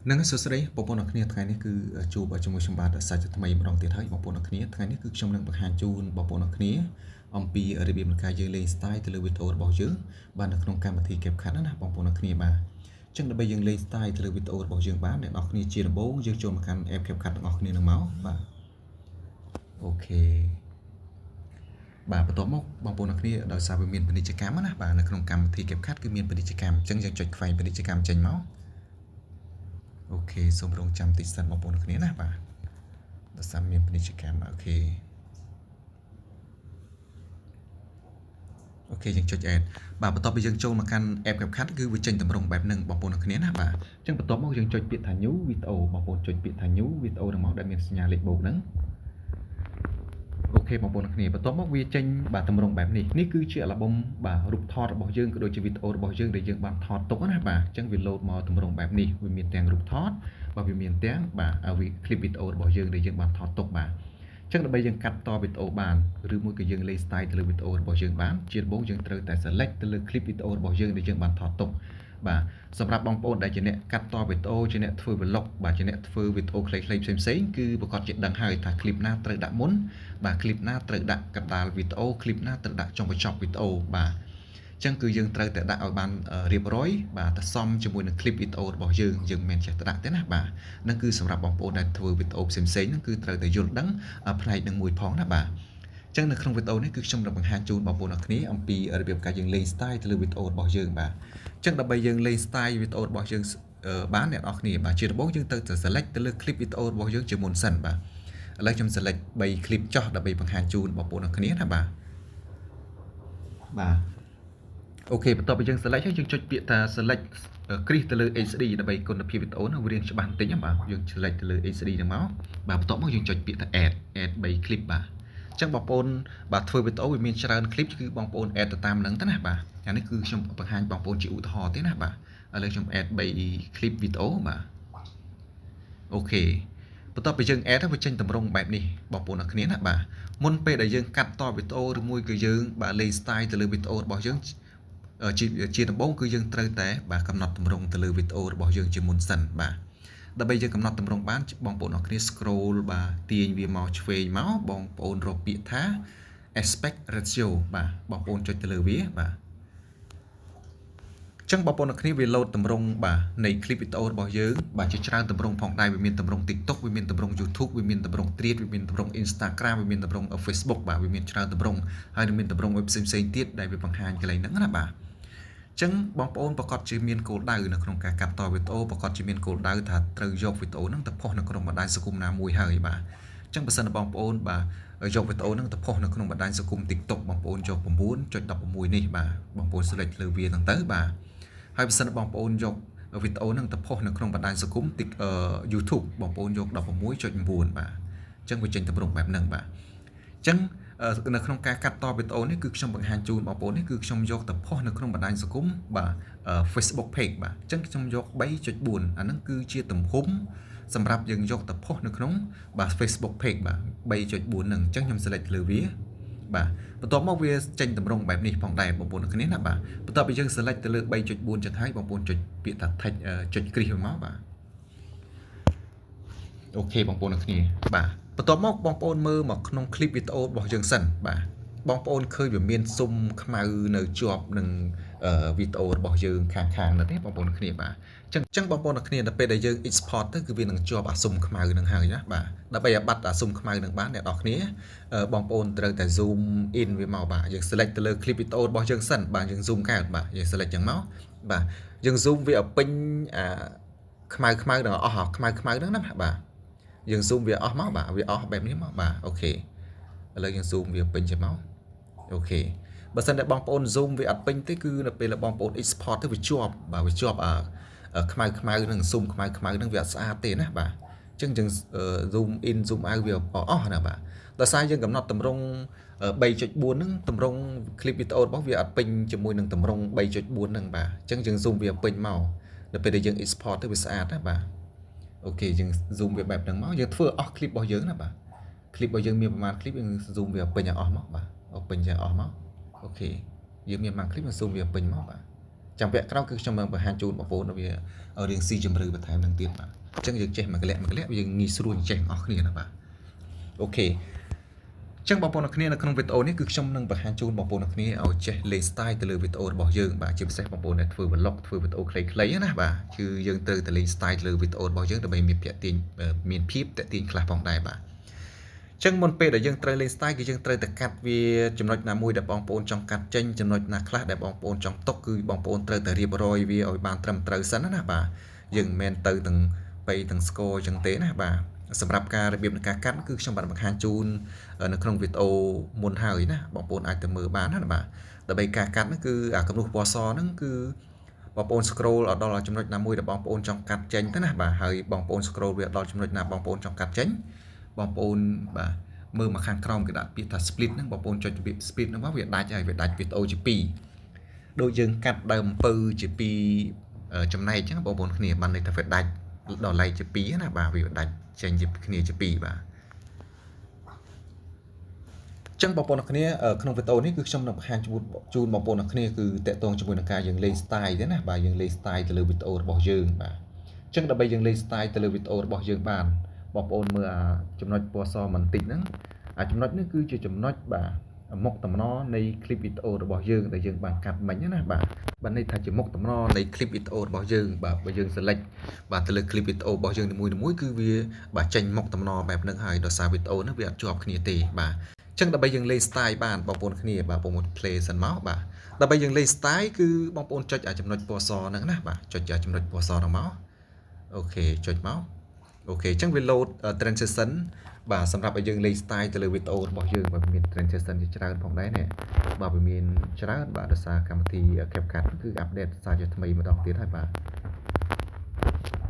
នឹងសួស្តីបងប្អូនអរគ្នាថ្ងៃនេះគឺជួបជាមួយខ្ញុំបាទសាជាថ្មីម្ដងទៀតហើយបងប្អូនអរគ្នាថ្ងៃនេះគឺខ្ញុំនឹងបង្ហាញជូនបងប្អូនអរគ្នាអំពីរបៀបនៃការយើងលេង style ទៅលើវីដេអូរបស់យើងបាទនៅក្នុងកម្មវិធី CapCut ណាបងប្អូនអរគ្នាបាទអញ្ចឹងដើម្បីយើងលេង style ទៅលើវីដេអូរបស់យើងបានអ្នកនរគ្នាជាដំបូងយើងចូលមកកាន់ app CapCut ទាំងអស់គ្នានឹងមកបាទ OK បាទបន្ទាប់មកបងប្អូនអរគ្នាដោយសារវាមានពាណិជ្ជកម្មណាបាទនៅក្នុងកម្មវិធី CapCut គឺមានពាណិជ្ជកម្មអញ្ចឹងយើងចុចខ្វែងពាណិជ្ជកម្មចេញមក OK សូមរងចាំតិចសិនបងប្អូនគ្នាណាបាទដោយសារមានពាណិជ្ជកម្ម OK OK យើងចុច add បាទបន្ទាប់ពីយើងចូលមកកាន់ app CapCut គឺវាចេញតម្រងបែបហ្នឹងបងប្អូនគ្នាណាបាទអញ្ចឹងបន្ទាប់មកយើងចុចពាក្យថា new video បងប្អូនចុចពាក្យថា new video ហ្នឹងមកដែលមានសញ្ញាលេខបូកហ្នឹង OK បងប្អូនគ្នាបន្ទាប់មកវាចេញបាទតម្រងបែបនេះនេះគឺជាអាល់ប៊ុមបាទរូបថតរបស់យើងក៏ដូចជាវីដេអូរបស់យើងដែលយើងបានថតទុកណាបាទអញ្ចឹងវាលោតមកតម្រងបែបនេះវាមានទាំងរូបថតបាទវាមានទាំងបាទវីคลิปវីដេអូរបស់យើងដែលយើងបានថតទុកបាទអញ្ចឹងដើម្បីយើងកាត់តវីដេអូបានឬមួយក៏យើងលេង style ទៅលើវីដេអូរបស់យើងបានជាដំបូងយើងត្រូវតែ select ទៅលើ clip វីដេអូរបស់យើងដែលយើងបានថតទុកបាទសម្រាប់បងប្អូនដែលជាអ្នកកាត់តវីដេអូជាអ្នកធ្វើ vlog បាទជាអ្នកធ្វើវីដេអូខ្លីៗផ្សេងៗគឺប្រកាសជាដឹងហើយថា clip ណាត្រូវដាក់មុនបាទ clip ណាត្រូវដាក់កណ្ដាលវីដេអូ clip ណាត្រូវដាក់ចុងបញ្ចប់វីដេអូបាទអញ្ចឹងគឺយើងត្រូវតែដាក់ឲ្យបានរៀបរយបាទតែសមជាមួយនឹង clip វីដេអូរបស់យើងយើងមិនមែនចេះតែដាក់ទេណាបាទនឹងគឺសម្រាប់បងប្អូនដែលធ្វើវីដេអូផ្សេងៗហ្នឹងគឺត្រូវតែយល់ដឹងផ្នែកនឹងមួយផងណាបាទអញ្ចឹងនៅក្នុងវីដេអូនេះគឺខ្ញុំនឹងបង្ហាញជូនបងប្អូនអរគ្នាអំពីរបៀបការយើងលេង style ទៅលើវីដេអូរបស់យើងបាទអញ្ចឹងដើម្បីយើងលេង style វីដេអូរបស់យើងបានអ្នកនរគ្នាបាទជាដំបូងយើងត្រូវតែ select ទៅលើ clip វីដេអូរបស់យើងជាមុនសិនបាទឥឡូវខ្ញុំ select 3 clip ចោះដើម្បីបង្ហាញជូនបងប្អូនអរគ្នាណាបាទបាទ OK បន្ទាប់ពីយើង select ហើយយើងចុចពាក្យថា select គ្រីសទៅលើ HD ដើម្បីគុណភាពវីដេអូនោះវារៀងច្បាស់បន្តិចណាបាទយើង select ទៅលើ HD ហ្នឹងមកបាទបន្ទាប់មកយើងចុចពាក្យថា add add 3 clip បាទអញ្ចឹងបងប្អូនបាទធ្វើវីដេអូវាមានច្រើន clip គឺបងប្អូន add ទៅតាមហ្នឹងទៅណាបាទអានេះគឺខ្ញុំបង្ហាញបងប្អូនជាឧទាហរណ៍ទេណាបាទឥឡូវខ្ញុំ add 3 clip វីដេអូបាទ OK បន្ទាប់ពីយើង add វាចេញតម្រងបែបនេះបងប្អូនអរគ្នាណាបាទមុនពេលដែលយើងកាត់តវីដេអូឬមួយគឺយើងបាទលេង style ទៅលើវីដេអូរបស់យើងជាដំបូងគឺយើងត្រូវតែបាទកំណត់តម្រងទៅលើវីដេអូរបស់យើងជាមុនសិនបាទដើម្បីយើងកំណត់តម្រងបានបងប្អូនអរគ្នា scroll បាទទាញវាមកឆ្វេងមកបងប្អូនរកពាក្យថា aspect ratio បាទបងប្អូនចុចទៅលើវាបាទចឹងបងប្អូនអរគ្នាវាលោតតម្រងបាទនៃ clip វីដេអូរបស់យើងបាទជាច្រើនតម្រងផងដែរវាមានតម្រង TikTok វាមានតម្រង YouTube វាមានតម្រង Threads វាមានតម្រង Instagram វាមានតម្រង Facebook បាទវាមានច្រើនតម្រងហើយនឹងមានតម្រងផ្សេងផ្សេងទៀតដែលវាបង្ហាញកន្លែងហ្នឹងណាបាទចឹងបងប្អូនប្រកាសជាមានគោលដៅនៅក្នុងការកាត់តវីដេអូប្រកាសជាមានគោលដៅថាត្រូវយកវីដេអូហ្នឹងទៅផុសនៅក្នុងបណ្ដាញសង្គមណាមួយហើយបាទអញ្ចឹងបើសិនបងប្អូនបាទយកវីដេអូហ្នឹងទៅផុសនៅក្នុងបណ្ដាញសង្គម TikTok បងប្អូនយក9.16នេះបាទបងប្អូន select លើវាហ្នឹងទៅបាទហើយបើសិនបងប្អូនយកវីដេអូហ្នឹងទៅផុសនៅក្នុងបណ្ដាញសង្គម YouTube បងប្អូនយក16.9បាទអញ្ចឹងវាចេញទម្រង់បែបហ្នឹងបាទអញ្ចឹងនៅក្នុងការកាត់តវីដេអូនេះគឺខ្ញុំបង្ហាញជូនបងប្អូននេះគឺខ្ញុំយកទៅផុសនៅក្នុងបណ្ដាញសង្គមបាទ Facebook page បាទអញ្ចឹងខ្ញុំយក3.4អាហ្នឹងគឺជាទំហំសម្រាប់យើងយកទៅផុសនៅក្នុងបាទ Facebook page បាទ3.4ហ្នឹងអញ្ចឹងខ្ញុំ select លើវាបាទបន្ទាប់មកវាចេញតម្រងបែបនេះផងដែរបងប្អូនគ្នាណាបាទបន្ទាប់ពីយើង select ទៅលើ3.4ចឹងហើយបងប្អូនចុចពាក្យថា tick ចុចគ្រីសមកបាទ OK បងប្អូនគ្នាបាទបន្ទាប់មកបងប្អូនមើលមកក្នុង clip វីដេអូរបស់យើងសិនបាទបងប្អូនឃើញវាមានស៊ុំខ្មៅនៅជាប់នឹងវីដេអូរបស់យើងខាងខាងនោះទេបងប្អូនគ្នាបាទអញ្ចឹងអញ្ចឹងបងប្អូនគ្នាដល់ពេលដែលយើង export ទៅគឺវានឹងជាប់អាស៊ុំខ្មៅនឹងហើយណាបាទដើម្បីឲ្យបាត់អាស៊ុំខ្មៅនឹងបានអ្នកនរគ្នាបងប្អូនត្រូវតែ zoom in វាមកបាទយើង select ទៅលើ clip វីដេអូរបស់យើងសិនបាទយើង zoom កើតបាទយើង select ចឹងមកបាទយើង zoom វាឲ្យពេញអាខ្មៅខ្មៅនឹងអស់ខ្មៅខ្មៅហ្នឹងណាបាទយើង zoom វាអស់មកបាទវាអស់បែបនេះមកបាទ OK ឥឡូវយើង zoom វាពេញចេះមក OK បើសិនតែបងប្អូន zoom វាអត់ពេញទេគឺនៅពេលបងប្អូន export ទៅវាជាប់បាទវាជាប់អាខ្មៅខ្មៅនឹង zoom ខ្មៅខ្មៅនឹងវាអត់ស្អាតទេណាបាទអញ្ចឹងយើង zoom in zoom out វាអស់ណាបាទដោយសារយើងកំណត់តម្រង់3.4ហ្នឹងតម្រង់ clip វីដេអូរបស់វាអត់ពេញជាមួយនឹងតម្រង់3.4ហ្នឹងបាទអញ្ចឹងយើង zoom វាពេញមកដល់ពេលដែលយើង export ទៅវាស្អាតណាបាទ OK យើង zoom វាបែបហ្នឹងមកយើងធ្វើអស់ clip របស់យើងណាបាទ clip របស់យើងមានប្រហែល clip យើង zoom វាពេញឲ្យអស់មកបាទអស់ពេញចេះអស់មក OK យើងមានប្រហែល clip យើង zoom វាពេញមកបាទ ចាំវគ្គក្រោយគឺខ្ញុំនឹងបង្ហាញជូនបងប្អូនវារៀងស៊ីជម្រៅបន្ថែមនឹងទៀតបាទអញ្ចឹងយើងចេះមួយកលៈមួយកលៈយើងងាយស្រួលចេះទាំងអស់គ្នាណាបាទ OK ចឹងបងប្អូនអ្នកគ្នានៅក្នុងវីដេអូនេះគឺខ្ញុំនឹងបង្ហាញជូនបងប្អូនអ្នកគ្នាឲ្យចេះលេង style ទៅលើវីដេអូរបស់យើងបាទជាពិសេសបងប្អូនដែលធ្វើ vlog ធ្វើវីដេអូខ្លីៗណាបាទគឺយើងត្រូវតែលេង style លើវីដេអូរបស់យើងដើម្បីមានភាពទាញមានភាពតាក់ទាញខ្លះផងដែរបាទចឹងមុនពេលដែលយើងត្រូវលេង style គឺយើងត្រូវតែកាត់វាចំណុចណាមួយដែលបងប្អូនចង់កាត់ចេញចំណុចណាខ្លះដែលបងប្អូនចង់ទុកគឺបងប្អូនត្រូវតែរៀបរយវាឲ្យបានត្រឹមត្រូវសិនណាបាទយើងមិនមែនទៅទាំងបីទាំងស្គរចឹងទេណាបាទសម្រាប់ការរបៀបនៃការកាត់គឺខ្ញុំបានបង្ហាញជូននៅក្នុងវីដេអូមុនហើយណាបងប្អូនអាចទៅមើលបានណាបាទដើម្បីការកាត់ហ្នឹងគឺអាគំនូសពណ៌សហ្នឹងគឺបងប្អូន scroll ឲ្យដល់ចំណុចណាមួយដែលបងប្អូនចង់កាត់ចេញទៅណាបាទហើយបងប្អូន scroll វាដល់ចំណុចណាបងប្អូនចង់កាត់ចេញបងប្អូនបាទមើលមកខាងក្រោមគេដាក់ពាក្យថា split ហ្នឹងបងប្អូនចុចរបៀប split ហ្នឹងមកវាដាច់ហើយវាដាច់វីដេអូជា2ដូចយើងកាត់ដើមអំពៅជា2ចំណែកអញ្ចឹងបងប្អូនគ្នាបានន័យថាវាដាច់ដល់ឡែកជា2ណាបាទវាដាច់ចេញជាគ្នាជា2បាទចឹងបងប្អូនអ្នកគ្នាក្នុងវីដេអូនេះគឺខ្ញុំនឹងបង្ហាញជូនបងប្អូនអ្នកគ្នាគឺតាក់ទងជាមួយនឹងការយើងលេង style ទេណាបាទយើងលេង style ទៅលើវីដេអូរបស់យើងបាទអញ្ចឹងដើម្បីយើងលេង style ទៅលើវីដេអូរបស់យើងបានបងប្អូនមើលអាចំណុចពណ៌សបន្តិចហ្នឹងអាចំណុចនេះគឺជាចំណុចបាទមុខតំណនៃ clip វីដេអូរបស់យើងដែលយើងបានកាត់មិញណាបាទបាទន័យថាជាមុខតំណនៃ clip វីដេអូរបស់យើងបាទបើយើង select បាទទៅលើ clip វីដេអូរបស់យើងនីមួយៗគឺវាបាទចេញមុខតំណបែបហ្នឹងហើយដោយសារវីដេអូហ្នឹងវាអត់ជាប់គ្នាទេបាទចឹងដើម្បីយើងលេង style បានបងប្អូនគ្នាបាទបងប្អូន play សិនមកបាទដើម្បីយើងលេង style គឺបងប្អូនចុចអាចំណុចពណ៌សហ្នឹងណាបាទចុចអាចំណុចពណ៌សហ្នឹងមក OK ចុចមក OK អញ្ចឹងវា load transition បាទសម្រាប់ឲ្យយើងលេង style ទៅលើវីដេអូរបស់យើងបាទមាន transition ជាច្រើនផងដែរនេះបាទវាមានច្រើនបាទដោយសារកម្មវិធី CapCut គឺ update សារជាថ្មីម្ដងទៀតហើយបាទ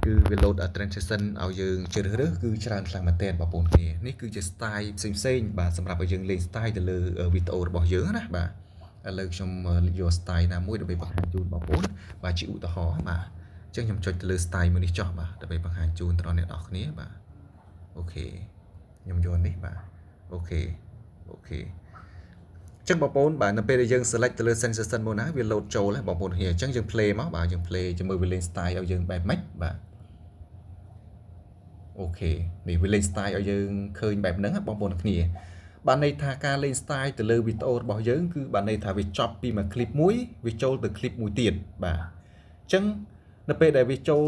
គឺវា load transition ឲ្យយើងជ្រើសរើសគឺច្រើនខ្លាំងមែនទែនបងប្អូនគ្នានេះគឺជា style ផ្សេងផ្សេងបាទសម្រាប់ឲ្យយើងលេង style ទៅលើវីដេអូរបស់យើងណាបាទឥឡូវខ្ញុំយក style ណាមួយដើម្បីបង្ហាញជូនបងប្អូនបាទជាឧទាហរណ៍បាទអញ្ចឹងខ្ញុំចុចទៅលើ style មួយនេះចុះបាទដើម្បីបង្ហាញជូនទៅដល់អ្នកនរគ្នាបាទ OK ខ្ញុំយកនេះបាទ OK OK ចឹងបងប្អូនបាទនៅពេលដែលយើង select ទៅលើ transition មួយណាវា load ចូលហើយបងប្អូនគ្នាអញ្ចឹងយើង play មកបាទយើង play ជាមួយវាលេង style ឲ្យយើងបែបម៉េចបាទ OK នេះវាលេង style ឲ្យយើងឃើញបែបហ្នឹងបងប្អូនគ្នាបានន័យថាការលេង style ទៅលើវីដេអូរបស់យើងគឺបានន័យថាវាចប់ពីមួយ clip មួយវាចូលទៅ clip មួយទៀតបាទអញ្ចឹងនៅពេលដែលវាចូល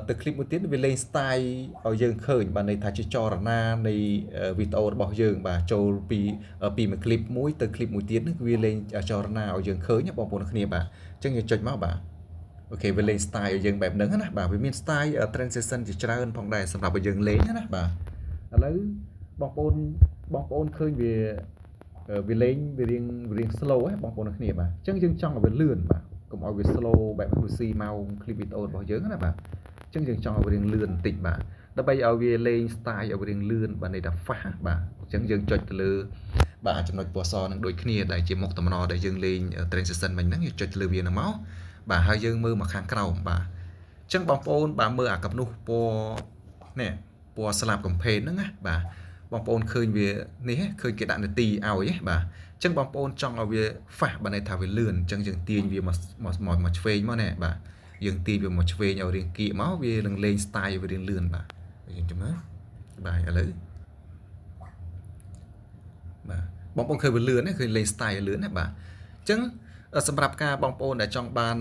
ទៅ clip មួយទៀតវាលេង style ឲ្យយើងឃើញបានន័យថាជាចរណានៃវីដេអូរបស់យើងបាទចូលពីមួយ clip មួយទៅ clip មួយទៀតនេះវាលេងចរណាឲ្យយើងឃើញបងប្អូនគ្នាបាទអញ្ចឹងយើងចុចមកបាទ OK វាលេង style ឲ្យយើងបែបហ្នឹងណាបាទវាមាន style transition ជាច្រើនផងដែរសម្រាប់ឲ្យយើងលេងណាបាទឥឡូវបងប្អូនបងប្អូនឃើញវាវាលេងវារៀងរៀង slow ហ៎បងប្អូនគ្នាបាទអញ្ចឹងយើងចង់ឲ្យវាលឿនបាទកុំឲ្យវា slow បែបវាស៊ីម៉ោង clip វីដេអូរបស់យើងណាបាទអញ្ចឹងយើងចង់ឲ្យវារៀងលឿនបន្តិចបាទដើម្បីឲ្យវាលេង style ឲ្យវារៀងលឿនបាទន័យថា fast បាទអញ្ចឹងយើងចុចទៅលើបាទចំណុចពណ៌សនឹងដូចគ្នាដែលជាមុខតំណដែលយើងលេង transition មិញហ្នឹងយើងចុចលើវាហ្នឹងមកបាទហើយយើងមើលមកខាងក្រោមបាទអញ្ចឹងបងប្អូនបាទមើលអាកំនោះពណ៌នេះពណ៌ស្លាបកំភេនហ្នឹងណាបាទបងប្អូនឃើញវានេះឃើញគេដាក់នាទីឲ្យបាទអញ្ចឹងបងប្អូនចង់ឲ្យវា fast បាទន័យថាវាលឿនអញ្ចឹងយើងទាញវាមកមកមកឆ្វេងមកណែបាទយើងទាញវាមកឆ្វេងឲ្យរៀងគៀកមកវានឹងលេង style ឲ្យវារៀងលឿនបាទយើងចាំមើលបាទឥឡូវបាទបងប្អូនឃើញវាលឿនទេឃើញលេង style លឿនណាបាទអញ្ចឹងសម្រាប់ការបងប្អូនដែលចង់បាន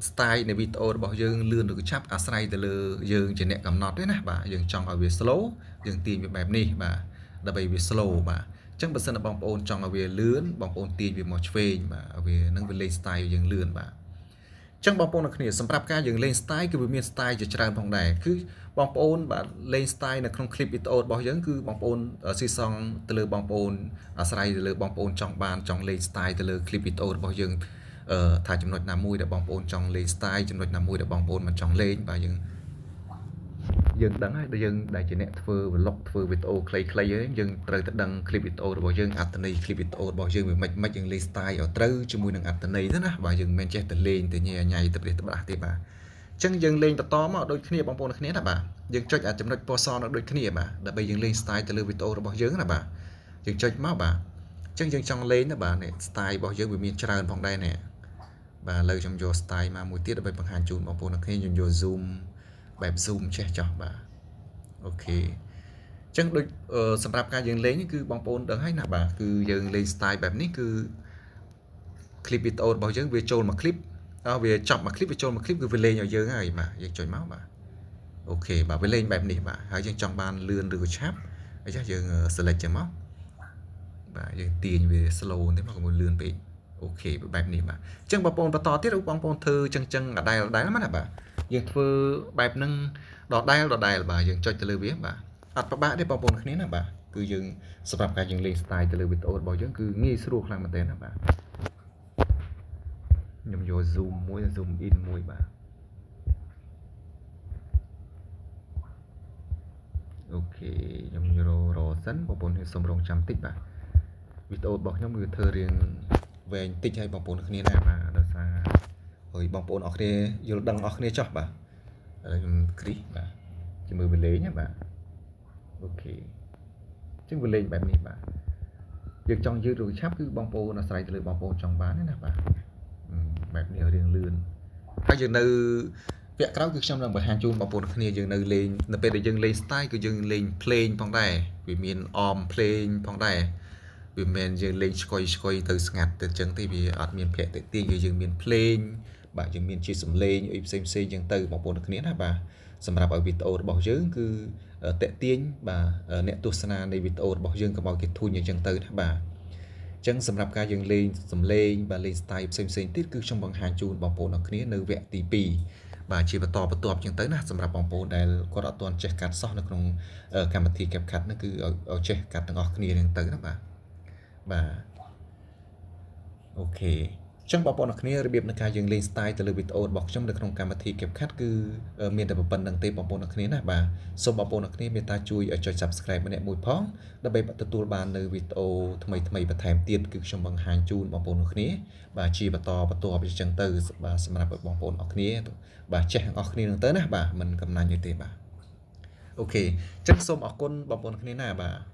style នៃវីដេអូរបស់យើងលឿនឬក៏ឆាប់អាស្រ័យទៅលើយើងជាអ្នកកំណត់ទេណាបាទយើងចង់ឲ្យវា slow យើងទាញវាបែបនេះបាទដើម្បីវា slow បាទអញ្ចឹងបើសិនជាបងប្អូនចង់ឲ្យវាលឿនបងប្អូនទាញវាមកឆ្វេងបាទឲ្យវានឹងវាលេង style យើងលឿនបាទចឹងបងប្អូនអ្នកគ្នាសម្រាប់ការយើងលេង style គឺវាមាន style ជាច្រើនផងដែរគឺបងប្អូនបាទលេង style នៅក្នុង clip វីដេអូរបស់យើងគឺបងប្អូនស៊ីសងទៅលើបងប្អូនអាស្រ័យទៅលើបងប្អូនចង់បានចង់លេង style ទៅលើ clip វីដេអូរបស់យើងអឺថាចំណុចណាមួយដែលបងប្អូនចង់លេង style ចំណុចណាមួយដែលបងប្អូនមិនចង់លេងបាទយើងយើងដឹងហើយដែលយើងដែលជាអ្នកធ្វើ vlog ធ្វើវីដេអូខ្លីៗហ្នឹងយើងត្រូវតែដឹង clip វីដេអូរបស់យើងអត្ថន័យ clip វីដេអូរបស់យើងវាមិនមិនយើងលេង style ឲ្យត្រូវជាមួយនឹងអត្ថន័យទៅណាបាទយើងមិនមែនចេះតែលេងទៅញ៉ៃញ៉ៃទៅប្រេះត្បាស់ទេបាទអញ្ចឹងយើងលេងបន្តមកដូចគ្នាបងប្អូនគ្នាណាបាទយើងចុចអាចំណុចពណ៌សនៅដូចគ្នាបាទដើម្បីយើងលេង style ទៅលើវីដេអូរបស់យើងណាបាទយើងចុចមកបាទអញ្ចឹងយើងចង់លេងណាបាទនេះ style របស់យើងវាមានច្រើនផងដែរនេះ បាទឥឡូវខ្ញុំយក style មកមួយទៀតដើម្បីបង្ហាញជូនបងប្អូនទាំងគ្នាខ្ញុំយក zoom បែប zoom ចេះចោះបាទ OK ចឹងដូចសម្រាប់ការយើងលេងគឺបងប្អូនដឹងហើយណាបាទគឺយើងលេង style បែបនេះគឺ clip វីដេអូរបស់យើងវាចូលមួយ clip វាចប់មួយ clip វាចូលមួយ clip គឺវាលេងឲ្យយើងហើយបាទយើងចុចមកបាទ OK បាទវាលេងបែបនេះបាទហើយយើងចង់បានលឿនឬក៏ឆាប់អីចាយើង select ចឹងមកបាទយើងទាញវា slow បន្តិចមកកុំឲ្យលឿនពេក OK បែបនេះបាទអញ្ចឹងបងប្អូនបន្តទៀតបងប្អូនធ្វើចឹងចឹងអដែលអដែលមកណាបាទយើងធ្វើបែបហ្នឹងដដែលដដែលបាទយើងចុចទៅលើវាបាទអត់ពិបាកទេបងប្អូនគ្នាណាបាទគឺយើងសម្រាប់ការយើងលេង style ទៅលើវីដេអូរបស់យើងគឺងាយស្រួលខ្លាំងមែនទែនណាបាទខ្ញុំយក zoom មួយ zoom in មួយបាទ OK ខ្ញុំរករសិនបងប្អូនសូមរងចាំតិចបាទវីដេអូរបស់ខ្ញុំវាធ្វើរៀងវែងតិចហើយបងប្អូនគ្នាណាបាទដោយសារហើយបងប្អូនអរគ្នាយល់ដឹងអរគ្នាចោះបាទឥឡូវខ្ញុំគ្រីសបាទជាមួយវាលេងណាបាទ OK អញ្ចឹងវាលេងបែបនេះបាទយើងចង់យឺតឬឆាប់គឺបងប្អូនអាស្រ័យទៅលើបងប្អូនចង់បានណាបាទបែបនេះរៀងលឿនហើយយើងនៅវគ្គក្រោយគឺខ្ញុំនឹងបង្ហាញជូនបងប្អូនគ្នាយើងនៅលេងនៅពេលដែលយើងលេង style គឺយើងលេងភ្លេងផងដែរវាមានអមភ្លេងផងដែរវាមិនមែនយើងលេងឆ្កុយឆ្កុយទៅស្ងាត់ទៅចឹងទេវាអត់មានភ័ក្រតិចគឺយើងមានភ្លេងបាទយើងមានជាសំឡេងអីផ្សេងផ្សេងចឹងទៅបងប្អូនគ្នាណាបាទសម្រាប់ឲ្យវីដេអូរបស់យើងគឺតេទៀងបាទអ្នកទស្សនានៃវីដេអូរបស់យើងកុំឲ្យគេធុញអញ្ចឹងទៅណាបាទចឹងសម្រាប់ការយើងលេងសំឡេងបាទលេង style ផ្សេងផ្សេងទៀតគឺខ្ញុំបង្ហាញជូនបងប្អូនអរគ្នានៅវគ្គទី2បាទជាបន្តបន្ទាប់ចឹងទៅណាសម្រាប់បងប្អូនដែលគាត់អត់ទាន់ចេះកាត់សោះនៅក្នុងកម្មវិធី CapCut ហ្នឹងគឺឲ្យចេះកាត់ទាំងអស់គ្នាហ្នឹងទៅណាបាទបាទ OK ចឹងបងប្អូនអរគ្នារបៀបនៃការយើងលេង style ទៅលើវីដេអូរបស់ខ្ញុំនៅក្នុងកម្មវិធី CapCut គឺមានតែប៉ុណ្្នឹងទេបងប្អូនអរគ្នាណាបាទសូមបងប្អូនអរគ្នាមេត្តាជួយចុច Subscribe ម្នាក់មួយផងដើម្បីទទួលបាននៅវីដេអូថ្មីថ្មីបន្ថែមទៀតគឺខ្ញុំបង្ហាញជូនបងប្អូនអរគ្នាបាទជាបន្តបន្ទាប់អញ្ចឹងទៅបាទសម្រាប់ឲ្យបងប្អូនអរគ្នាបាទចេះទាំងអស់គ្នានឹងទៅណាបាទមិនកំណាញ់ទេបាទ OK អញ្ចឹងសូមអរគុណបងប្អូនគ្នាណាបាទ